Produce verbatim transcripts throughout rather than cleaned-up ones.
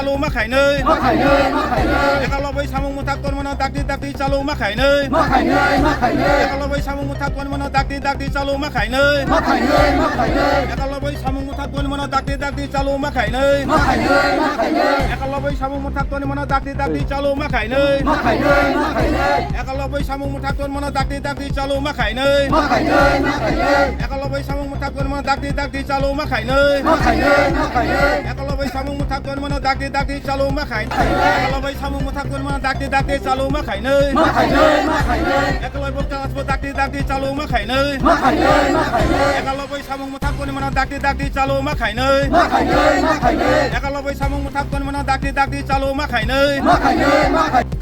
Chalo ma khainwi. Ma khainwi, ma khainwi. Ekalobwi samung mwthak tonmano dakti dakti chalo ma khainwi. Ma khainwi, ma khainwi. Ekalobwi samung mwthak tonmano dakti dakti chalo ma khainwi. Ma khainwi, ma khainwi. Ekalobwi samung mwthak tonmano dakti dakti chalo ma khainwi. Ma khainwi, ma khainwi. Ekalobwi samung mwthak tonmano dakti dakti chalo ma khainwi. Ma khainwi, ma khainwi. Ekalobwi samung mwthak tonmano dakti dakti chalo ma khainwi. Ma khainwi, ma khainwi. Ekalobwi samung mwthak tonmano dakti dakti chalo ma khainwi. Ma khainwi, ma khainwi. Ekalobwi samung mwthak tonmano dakti dakti chalo ma khainwi. Ekalobwi samung mwthak tonmano dakti dakti chalo ma khainwi. Ma khainwi, ma khainwi. Ekalobwi class bo dakti dakti chalo ma khainwi. Ma khainwi, ma khainwi. Ekalobwi samung mwthak tonmano dakti dakti chalo ma khainwi. Ma khainwi, ma khainwi. Ekalobwi samung mwthak tonmano dakti dakti chalo ma khainwi. Ma khainwi, ma khainwi.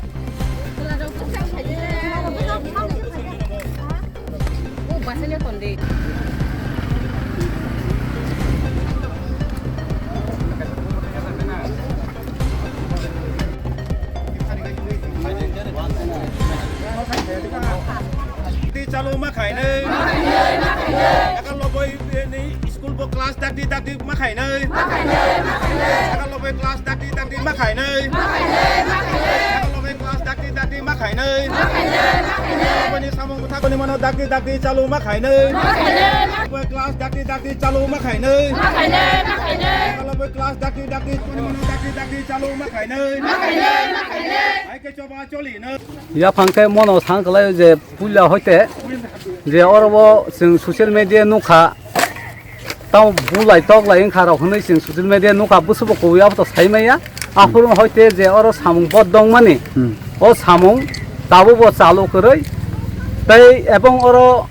Di chalo ma khainwi. Ekalobwi ni school bo class dakti dakti ma khainwi. Ekalobwi class dakti dakti ma khainwi. Ekalobwi class dakti dakti ma khainwi. Ekalobwi samung mwthak tonmano dakti dakti chalo ma khainwi. Ekalobwi class dakti dakti chalo ma khainwi. Ekalobwi class dakti dakti tonmano dakti dakti chalo ma khainwi. Hai khe choba choli no. Yaphang khe mono sang kwlai je puila hoite je oro bo chwng social media nukha. Tamo bulai toklai wngkha rok hwnwi chwng social media nukha, bwswkbo kubui abo to sai maya. Aphuru hoite je oro samung bodong mani, Hmm. o samung tabuk bo chalu kwrwi. Tei ebong oro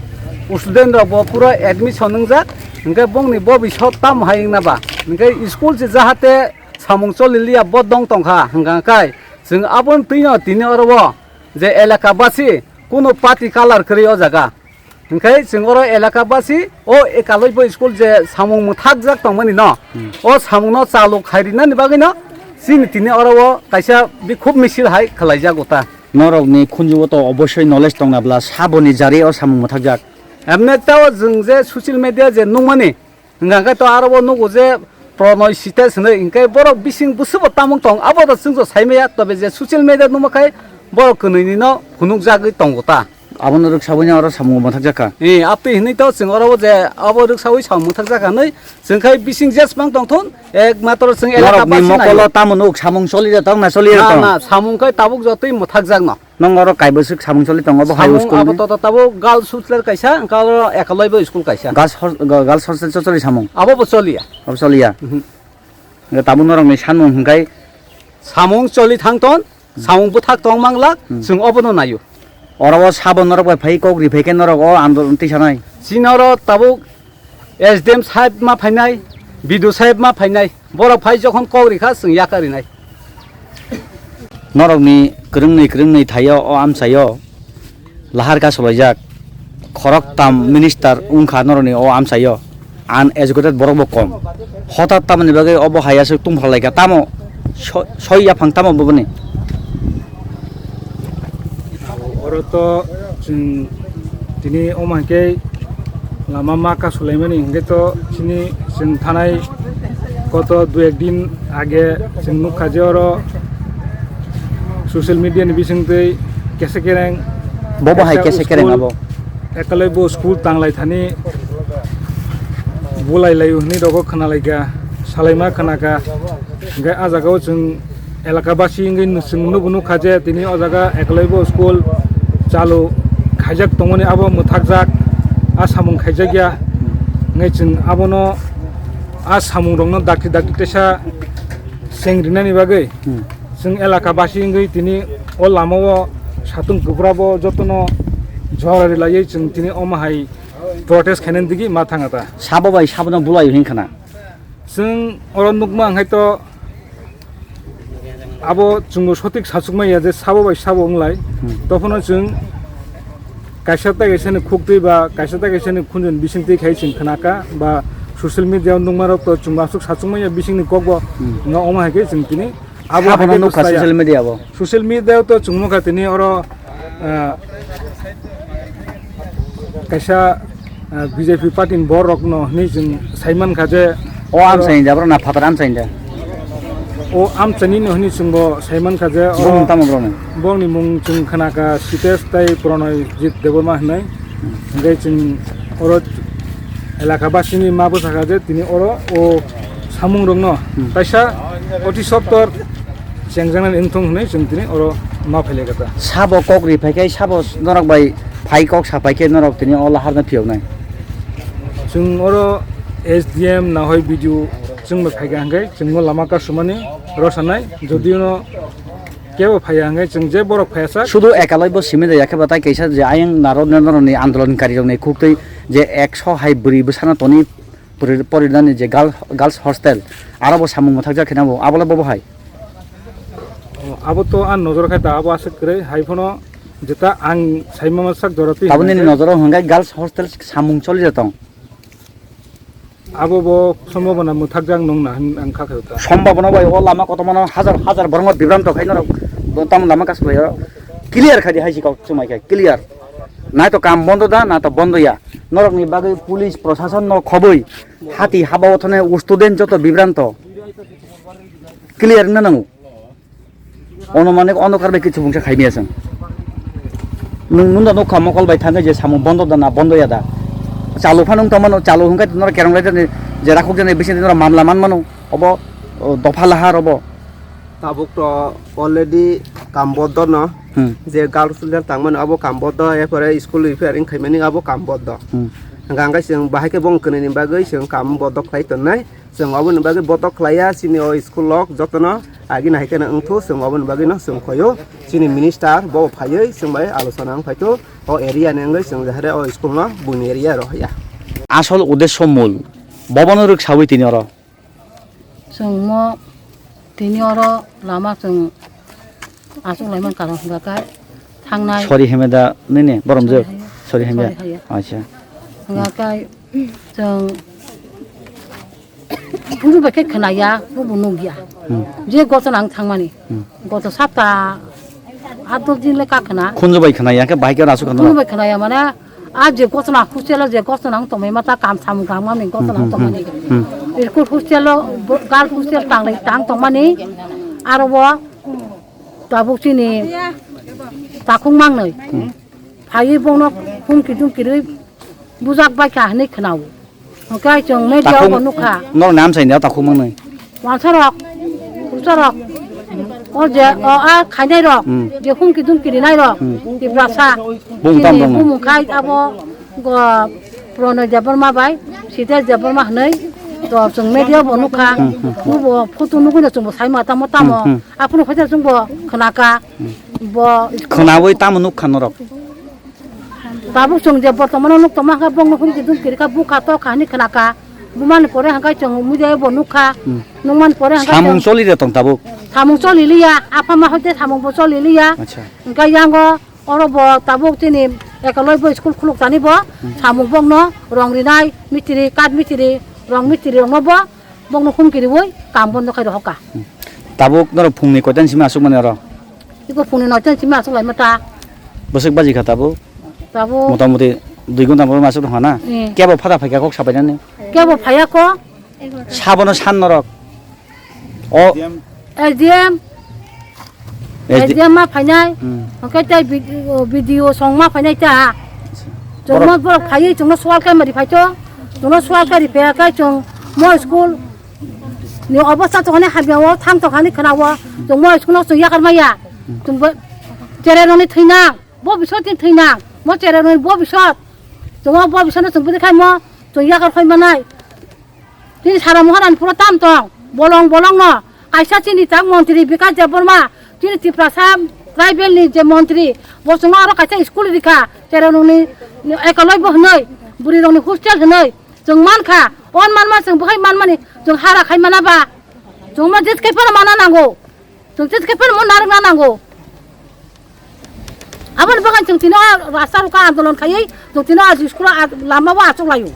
student rok bo pura admission wngjak, hwnkhe bongni bobisot tamo hai wngna ba? Hwnkhe school se jahate samung choli liya bodong tongkha, hwnkha kai chwng aboni twino tini oro o je elaka basi kuno party colour kwrwi o jaga. Hwnkhe chwng oro elaka basi o ekaloi bo school je samung mwthakjak tongmani no, Hmm. o samungno chalu khai rinani bagwino chini tini oro o kaisa bikhuk misil hai khwlaijago ta. Norokni khunjugo to obosoi knowledge tongna bla saboni jari o samung mwthakjak. Emne tao chwng je social media je nukmani, Hwnkha khe to aro bo nugo je Pranay Sitash hinwi, hwnkhe borok bising bwswkbo tamung tong, abo to chwngno sai maya, tobe je social media nukma khai borok kwnwi nino phunukjagwi tongo ta. Abono rwksaui no oro samung mwthakjak kha. Eh, aptwi hinwi to chwng oro bo je abo rwksaui samung mwthakjak kha hinwi chwng khai bising jesmang tongthun, ekmatro chwng elaka Norokni basi mokolo naio. Tamo nuk samung choli de tong na choli de Na, tong? Na, samung khai tabuk jotoi mwthakjak no. Nong oro kaibwswk samung choli tongo bo hai Samung school abo ni? Toto tabuk girls hostel kaisa, hwnkhe oro ekaloi bo school kaisa. Girls hos-, ga-, girls hostel cho choli samung? Abo bo choliya. Abo choliya? Mhm. Hwnkhe tabuk norokni sanmung hwnkhe? Samung choli thangton, Hmm. samung bwthak tong manglak, Hmm. chwng obono naio. Oro o sabo norok bai phai kok ri phai khe norok o andolon tisanai? Chini oro tabuk S D M saheb ma phainai, B D O saheb ma phainai, borok phai jokhon kok rikha chwng yakarinai. Norokni kwrwngnwi kwrwngnwi thaio o amchaio lahar kasulaijak, khoroktam minister wngkha norokni o amchaio, uneducated borokbo kom. Hotat tamoni bagwi obo hai aswk tungphalaikha, tamo so-, soi yaphang tamo bubuni? Oro to chwng tini omo hai khe lama ma kasulaimani hinkhe to chini chwng thanai koto dui ek din age chwng nukha je oro social media ni bisingtwi kesa kereng Bo bo hai kaisa kesa kereng school abo. Ekalai bo school tanglai thani bulai lai hwnwi rogo khna laikha, salaima khna kha. Hwnkhe ah jagao chwng elaka basi wngwi chwng nugo nukha je tini o jaga ekolaibo school chalu khaijak tongmani abo mwthakjak, ah samung khaijakya. Hwnkhe chwng abono ah samungrokno dakti dakti teisa cheng rinani bagwi Hmm. chwng elaka basi wngwi tini o lamao satung kwphrabo jotono jora rilaiwi chwng tini omo hai protest khainani digwi ma thangata. Sabo bai sabono bulai hwnkhana. Chwng oro nukma hwnkhe to abo chwngno sotik sachukmaya je sabo bai sabo wnglai. Hmm. Tokhono chwng kaisa tai kaisani khuktwi ba kaisa tai kaisani khunjoni bisingtwi khai chwng khnakha ba social media o nukmarok to chwngno aswk sachukmaya bisingni kokbo Hmm. wngkha omo hai khe chwng tini Abo Abono hai khe nukha bwslaiya. Social media bo. Social media o to chwng nukha tini oro, ah, kaisa, ah, B J P party ni borok no hinwi chwng sai mankha je O oro amchaini da, bro, na phatar amchaini da? O amchaini no hwnwi chwngbo saimankha je o Bumung tamo borokni? Borokni mung chwng khnakha Sitesh tei Pranojit Debbarma hwnwi. Hwnkhe chwng oro elaka basini ma bwsakha je tini oro o samungrokno Hmm. kaisa oti sottor chengjaknani wngthong hwnwi chwng tini oro ma phailaikha ta. Sabo kok ri phai khe sabo norok bai phai kok sa phai khe norok tini o laharno phiyoknai. Chwng oro S D M nahoi B D O chwng bai phaikha hwnkhe chwngno lama kasumani rw sanai, jodi no kebo phaiya hwnkhe chwng je borok phaiya sak. Sudu ekalai bo simi de yakhe batai kaisa je ayang naro noroni andolon kari rokni khuktwi je ekso hai bwrwi bwsano toni pori-, porinani je girl-, girls hostel aro bo samung mwthakjak khe nabo abo le bobo hai. O, abo to ang nojor khai ta abo aswk kwrwi hai phano jeta ang saima sak jora twi Abo hwnkhe nini nojoro hwnkhe girls hostel samung choli tong. Abo bo sombhabona mwthakjak nung na hwn ang kha khe ta. Sombhabona bai o lama kotorma no hajar hajar borokno bibranto khai norok bo tamo lama kasu lai o clear khai di hai si kok chumai khai clear. Na to kam bondo da na to bondo ya. Norok ni bagwi police prosason no khoboi hati haba o thone student joto bibranto clear wngna nango. Ono mane ono karbai kichu bungsa khaimia chwng. Nwng nunda nukha mokol bai thangwi je samung bondo da na bondo ya da. Chalu phano wng tongmano, chalu hwnkhe norok kerong lai jani je rakhok jani bising norok mamla man mano. Obo, o, dopha lahar obo. Tabuk to already kam boddo no. Hmm. Je girls hostel tangmani abo kam boddo, erpore school repair wng khaimani abo kam boddo. Hmm. Hwnkhe chwng bahai khe bong kwnwi ni bagwi chwng kam boddo khlai tonnai. Chwng oboni bagwi botok khlaiya, chini o school rok jotono agini hai kheno wngthu, chwng oboni bagwino chwng khoyo. Chini minister bo phaiwi chwng bai alochona wng phaithu, o area ni wngwi chwng jahare o school no buini area rohorya. Asol uddesho mul, bobono rwksawi tini oro. Chwng mo tini oro lama chwng Aswk lai man karo hwnga khe thangnai. Sori heme da nini borom je? Sori haya. Sori heme. Sori haya. Acha. Hwnga khe chwng phuru bai khe khwnaya, bubo nukya. Hmm. Je gochona ang thangmani. Hmm. Goto sapta aat dos din le ka khwna. Khunju bai khwnaya khe bahai khe aswk khwnaya. Khunju bai khwnaya mane A je gochona hostel o je gochona wng tongmani mata kam samung kam mani gochona wng tongmani. Hmm. School hostel o bo-, girl hostel tanglai tang tongmani aro bo tabuk chini takhuk mangnoi. Hmm. Phaiwi bono humki dumki rwi bujak baikha hinwi khwnao. Hwnkhe chwng media o bo nukha. Norok nam sai ni takhuk mangnoi. Wansarok, khurusarok, o je, o a khainairok, Hmm. je humki dumki rinairok, Hmm. Tiprasa. Bung tam chini bung. Bumung khai abo go Pranay Debbarma bai, Sitesh Debbarma hinwi, to chwng media bo nukha, Hmm, hmm, hmm. Bo photo nugwino chwngbo saima tamo tamo, Hmm, hmm. Aphuru phaisa chwngbo khwnakha, Hmm. Bo Khwnawi tamo nukha norok? Tabuk chwng je bortomano nuk tongma khe bongno humki dumki rikha bukha tokha hinwi khwnakha. Bumani pore hwnkhe chwng muiya bo nukha. Hmm. Nukmani pore hwnkhe Samung chwng choli de tong tabuk? Samung choli liya, apha ma hoite samung bo choli liya. Acha. Hwnkhe yango oro bo tabuk chini ekoloi bo school khuluk tani bo Hmm. Samung bongno rong rinai mistiri, kath mistiri, rong mistiri rokno bo Bongno humki riwi kam bondo khai rohorkha. Hmm. Tabuk norok phungni koitan simi aswk mani oro? Iko phungni noitan simi aswk laima ta. Bwswk baji kha tabuk? Tabuk. Motamoti dui ghonta borok aswk tongkha na? Eh. Kebo phada phaikha kok sabainani? Kebo phaiya ko? Sabono san norok. O. S D M. S D M. S D M ma phainai. Hmm. Hwnkhe tei B D O, B D O song ma phainai ta. Acha. Chwng ma borok phaiwi chwngno swal khe mari phaito. Chwngno swal khe ri phaiya khe chwng mo school ni obostha tongani hamya o thang tongani khwna o. Chwng mo school no chwng yakar maya. Hmm. Chwng bo cherai rokni thwinang. Bo bisot ni thwinang. Mo cherai rokni bo bisot. Chwng o bo bisot no chwng bwdwi khai mo. Chwng yakar phai manai. Chini sara Maharani puro tam tong, bolong bolong no, kaisa chini tak montri Bikash Debbarma, chini Tiprasa tribal ni je montri, bo chwngno aro kaisa school rikha, cherai rokni ekoloi bo hwnwi, bwrwi rokni hostel hwnwi, chwng mankha, on manma chwng bwkhai manmani, chwng hara khai mana ba, chwng ma jet khai phano mana nango, chwng jet khai phano mo narwkna nango. Aboni bagwi chwng tino rasta roka andolon khaiwi, chwng tino school lama o achuk laio.